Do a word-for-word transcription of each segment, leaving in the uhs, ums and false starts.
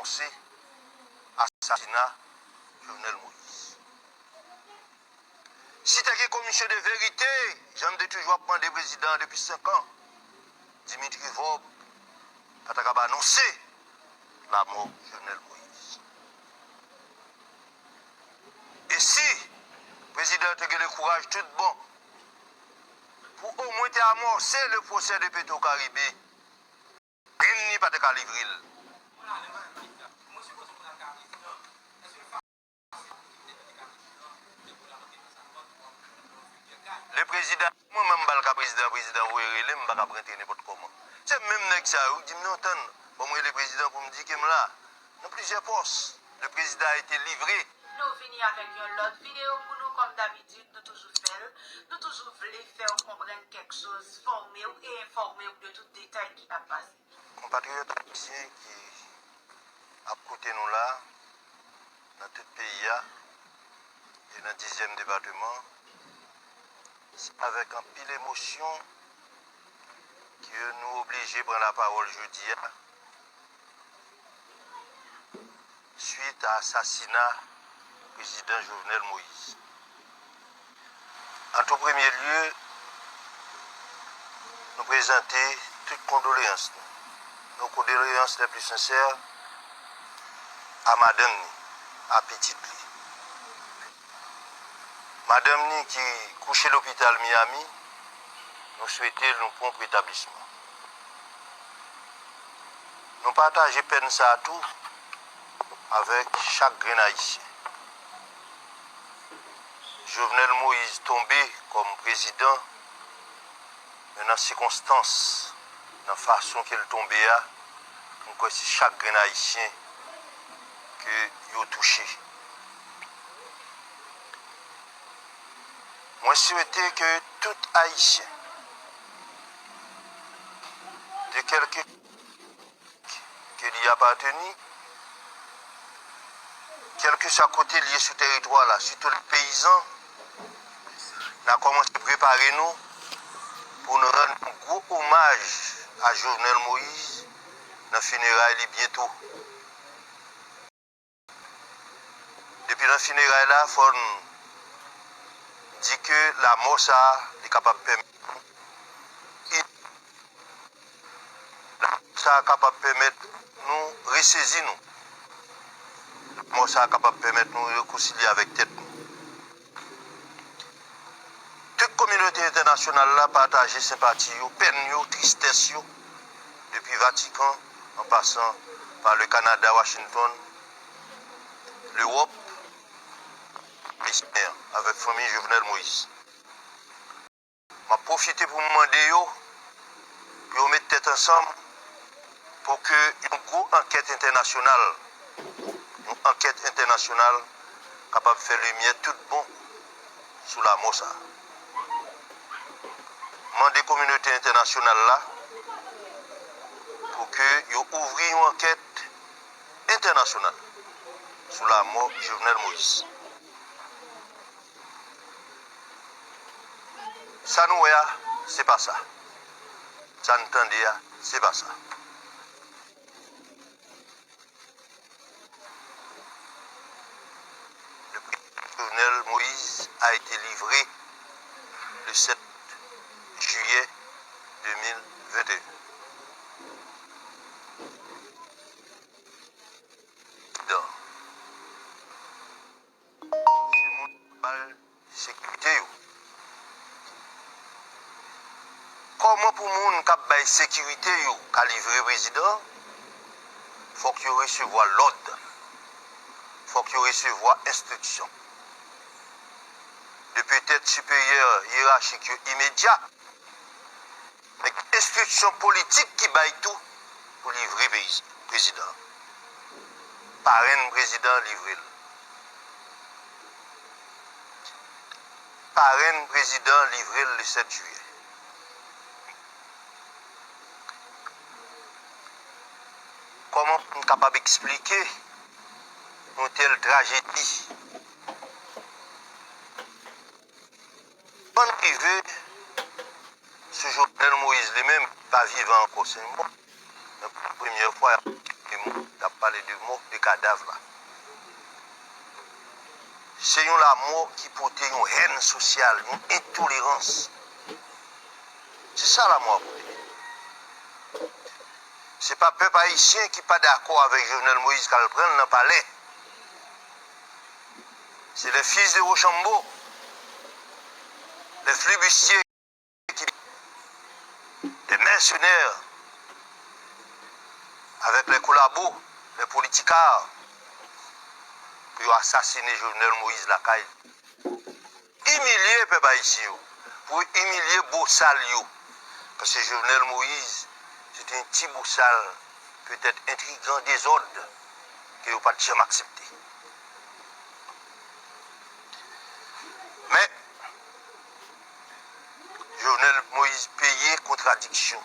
anonse asasina Jovenel Moïse. Si te gen komisyon de verite, jan m te toujou ap mande prezidan an depi senk an, Dimitri Vorbe pa ta kab anonse lamò Jovenel Moïse. E si prezidan an te gen le kouraj tout bon pou omwen te amòse le pwosè de Petro Caribe, grenn li pa te ka livre l. Le prezidan, mwen menm m ba l ka prezidan, prezidan voye rele m, m pa kab rantre nenpòt kòman. Se menm nèg sa yo ki di m non, tann, ban m rele prezidan pou m di ke m la. Nan plizyè pòs, le prezidan a ete livre. Nou vini avèk yon lòt videyo pou nou, kòm dabitid, nou toujou fè l. Nou toujou vle fè w konprann kèk choz, fòme w e enfòme w de tout detay ki ap pase. Konpatriyòt ayisyen ki ap koute nou la, nan tout peyi a, e nan dizyèm depatman, se avèk anpil emosyon ke nou oblije pran lapawòl jodi a, swit a asasina prezidan Jovenel Moïse. An tou premye lye, nou prezante tout kondoleyans nou. Nos condoléances les plus sincères a madanm ni, a pitit li. Madanm ni ki kouche lopital Miami, nou swete l yon pwonp retablisman. Nou pataje pèn sa a tou avèk chak grenn Ayisyen. Jovenel Moïse tonbe kòm prezidan, men nan sikonstans, nan fason ke l tonbe a, m kwè se chak grenn Ayisyen ke yo touche. Mwen swete ke tout Ayisyen, de kèlke ke li apateni, kèlkeswa kote l ye sou tèritwa la, sitou lè peyizan, n a kòmanse prepare nou pou n rann yon gwo omaj a Jovenel Moïse nan fineray li byento. Depi nan fineray la, fò n di ke lamò sa a, li kapab pèmèt nou ini. Lamò sa a kapab pèmèt nou resezi nou. Lamò sa a kapab pèmèt nou rekonsilye avèk tèt nou. Tout kominote entènasyonal la pataje senpati yo, pèn yo, tristès yo, depi Vatikan, an pasan pa le Kanada, Washington, Lewòp, Ayisyen an, avèk fanmi Jovenel Moïse. M ap pwofite pou m mande yo, pou yo met tèt ansanm, pou ke yon gwo ankèt entènasyonal, yon ankèt entènasyonal kapab fè limyè tout bon sou lamò sa a. Mande kominote entènasyonal la pou ke yo ouvri yon ankèt entènasyonal sou lamò Jovenel Moïse. Sa nou wè a, se pa sa. Sa n tande a, se pa sa. Le président Jovenel Moïse a été livré le sept juillet deux mille vingt et un. Président. Se moun k ap bay sekirite yo. Kòman pou moun k ap bay sekirite yo ka livre prezidan? Fòk yo resevwa lòd. Fòk yo resevwa enstriksyon de petèt siperyè yerachik yo imedya. Men gen enstriksyon politik ki bay tou pou livre peyi, prezidan. Parenn prezidan livre l. Parenn prezidan livre l le sept juillet. Kòman pou n kapab eksplike yon tèl trajedi? Ban n rive sou Jovenel Moïse li menm, ki pa vivan ankò, se yon mò. Men pou premyè fwa, y ap, y ap pale de mò, de kadav la. Se yon lanmò ki pote yon hèn sosyal, yon entolerans. Se sa lanmò a pote. Se pa pèp ayisyen ki pa dakò avèk Jovenel Moïse k al pran l nan palè. Se les fils de Rochambeau, les flibustiers, des mercenaires avec les collabos, les politicards, pou yo asasine Jovenel Moïse lakay. Imilye pèp ayisyen yo, pou yo imilye bosal yo. Paske Jovenel Moïse, se te yon ti bosal, petèt entrigan, dezòd, ke yo pa t janm aksepte. Men, Jovenel Moïse peye kontradiksyon.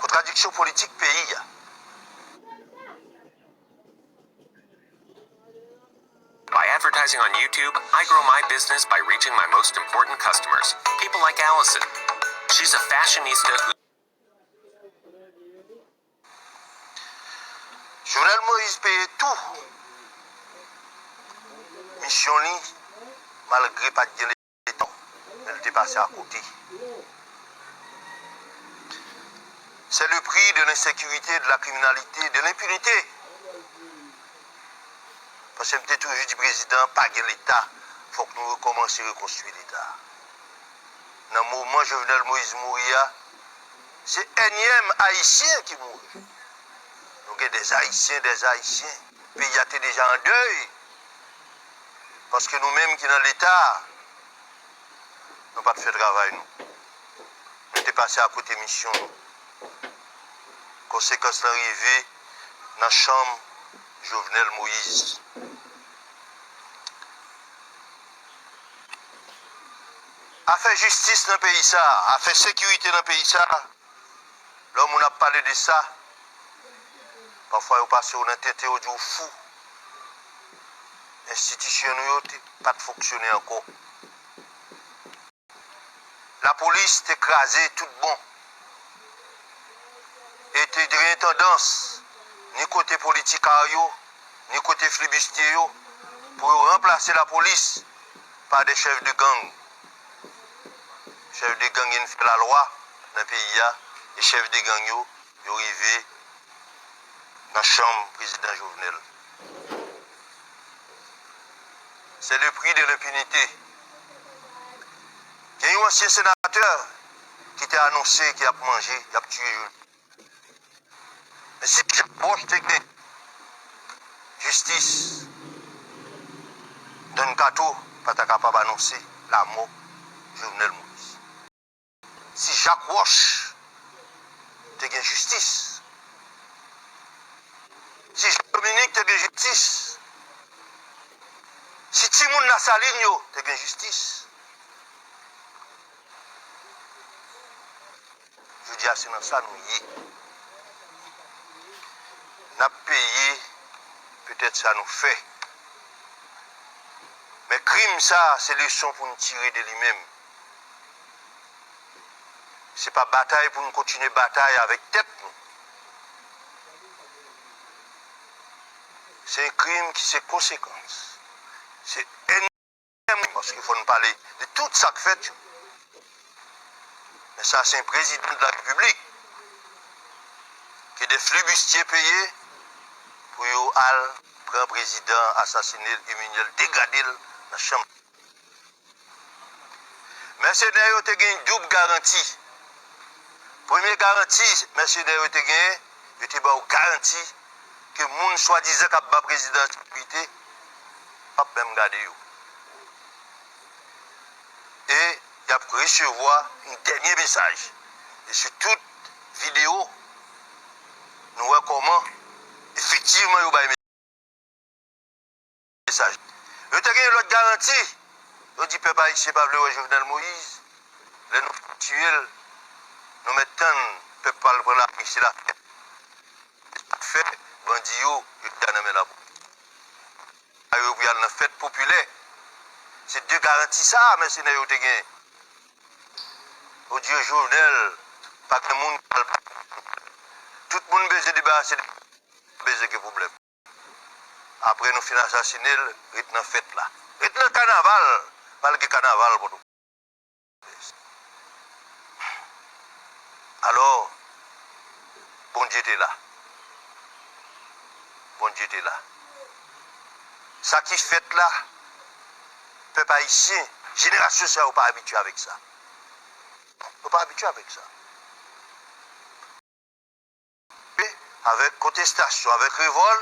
Kontradiksyon politik peyi a. By advertising on YouTube, I grow my business by reaching my most important customers, people like Allison. She's a fashionista who Jovenel Moïse peye tou misyon li, malgre pa t gen Leta, men l te pase akote. C'est le prix de l'insécurité, de la criminalité, de l'impunité. Paske m te toujou di prezidan, pa gen Leta, fòk nou rekòmanse rekonstwi Leta. Nan moman Jovenel Moïse mouri a, se ènyèm Ayisyen ki mouri. Nou gen des Haïtiens, des Haïtiens. Peyi a te deja an dèy. Paske nou menm ki nan Leta a, nou pa t fè travay nou. Nou te pase akote misyon nou. Konsekans lan rive nan chanm Jovenel Moïse. Afè jistis nan peyi sa a, afè sekirite nan peyi sa a, lè moun ap pale de sa, pafwa yo pase w nan tenten, yo di w fou. Enstitisyon nou yo te, pa t fonksyone ankò. Lapolis te kraze tout bon. E te gen tandans, ni kote politikar yo, ni kote flibistye yo, pou yo ranplase lapolis pa de chèf de gang. Chèf de gang vin fè lalwa nan peyi a, e chèf de gang yo, yo rive nan chanm prezidan Jovenel. C'est le prix de l'impunité. Gen yon ansyen senatè ki te anonse ke y ap manje, y ap tiye Jovenel. Men si Jacques Roche te gen jistis, Don Kato pa ta kapab anonse lamò Jovenel Moïse. Si Jacques Roche te gen jistis, si Jean Dominique te gen jistis, si timoun Lasalin yo te gen jistis, jodi a se nan sa nou ye. N ap peye petèt sa nou fè. Men krim sa a, se leson pou n tire de li menm. Se pa batay pou n kontinye batay avèk tèt nou. Se yon krim ki se konsekans. Se ènmi, paske fò n pale de tout sa k fèt yo. Men sa se yon prezidan de la repiblik ke de flibistye peye pou yo al pran prezidan, asasine l, imilye l, degrade l nan chanm. Mèsenè yo te gen doub garanti. Premye garanti mèsenè yo te genyen, yo te ba w garanti ke moun swadizan k ap ba prezidan sekirite p ap menm gade yo. E y ap resevwa yon dènye mesaj. E sou tout videyo, nou wè kòman efektivman yo bay mesaj. Yo te gen yon lòt garanti. Yo di pèp ayisyen pa vle wè Jovenel Moïse. Lè nou fin tiye l, nou mèt tann pèp pa al pran lari, se lafèt. Se sa k fè bandi yo, yo deja nan men lapolis. Yo pou y al nan fèt popilè. Se de garanti sa a mèsenè yo te gen. Yo di yo Jovenel, pa gen moun k pral pale. Tout Moun bezwen debarase de, bezwen gen pwoblèm. Apre nou fin asasine l, ret nan fèt la. Ret nan kanaval, pral gen kanaval Pòtoprens. Alò, Bondye te la. Bondye te la. Sa ki fèt la, pèp ayisyen, jenerasyon sa yo pa abitye avèk sa. Yo pa abitye avèk sa. Avèk kontestasyon, avèk revòl,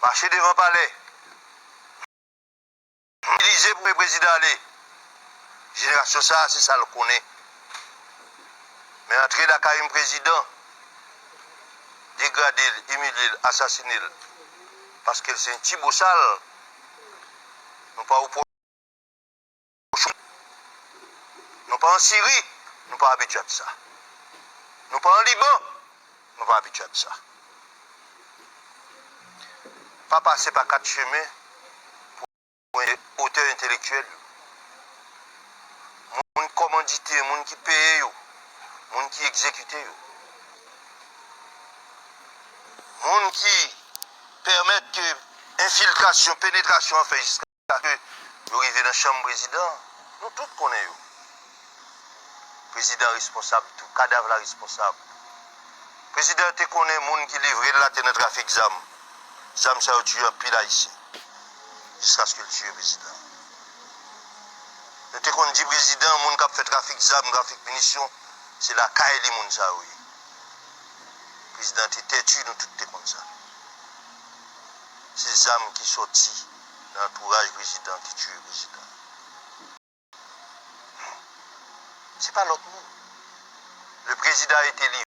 mache devan palè. Mobilize pou fè prezidan ale. Jenerasyon sa a, se sa l konnen. Men antre lakay yon prezidan, degrade l, imilye l, asasine l, paske l se yon ti bosal, nou pa opwo- Nou pa an Siri, nou pa abitye ak sa. Nou pa an Liban, nou pa abitye ak sa. Pa pase pa kat chemen pou otè entelektyèl yo. Moun kòmandite, moun ki peye yo, moun ki egzekite yo. Moun ki pèmèt ke enfiltrasyon, penetrasyon an fèt jiska ke yo rive nan chanm prezidan, nou tout konnen yo. Prezidan responsab tou, kadav la responsab. Prezidan te konnen moun ki livre l la te nan trafik zam. Zam sa yo tiye anpil ayisyen. Jiskaske l tiye prezidan. Nou te konn di prezidan, moun k ap fè trafik zam, trafik minisyon, se lakay li moun sa yo ye. Prezidan te tèti, nou tout te konn sa. Se zam ki sòti nan antouraj prezidan ki tiye prezidan. Se pa lòt moun. Le président a été livré.